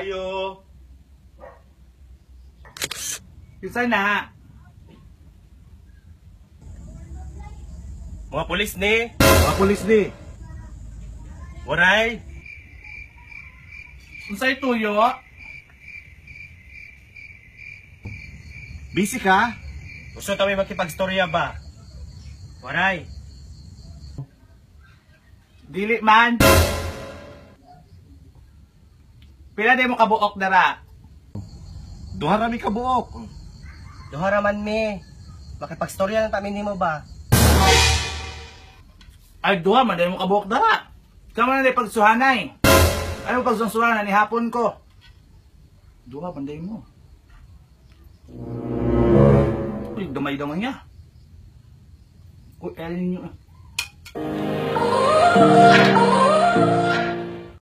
Ayo. Kinsa na? Mga pulis ni. Mga pulis ni. Waray. Unsay tuyo? Busy ka? Gusto ta may makipagstorya ba? Waray. Dili man. Pila di mo kabuok dara? Duha ra mi ka buok. Duha ra man mi. Makipagstorya lang ta mi nimo ba? Ay, duha man di mo kabuok dara. Kamo na di pagsuhanay. Ano pagsusuhanan ni hapon ko? Duha man di mo. Uy, damay-damay niya. Uy, elin niyo.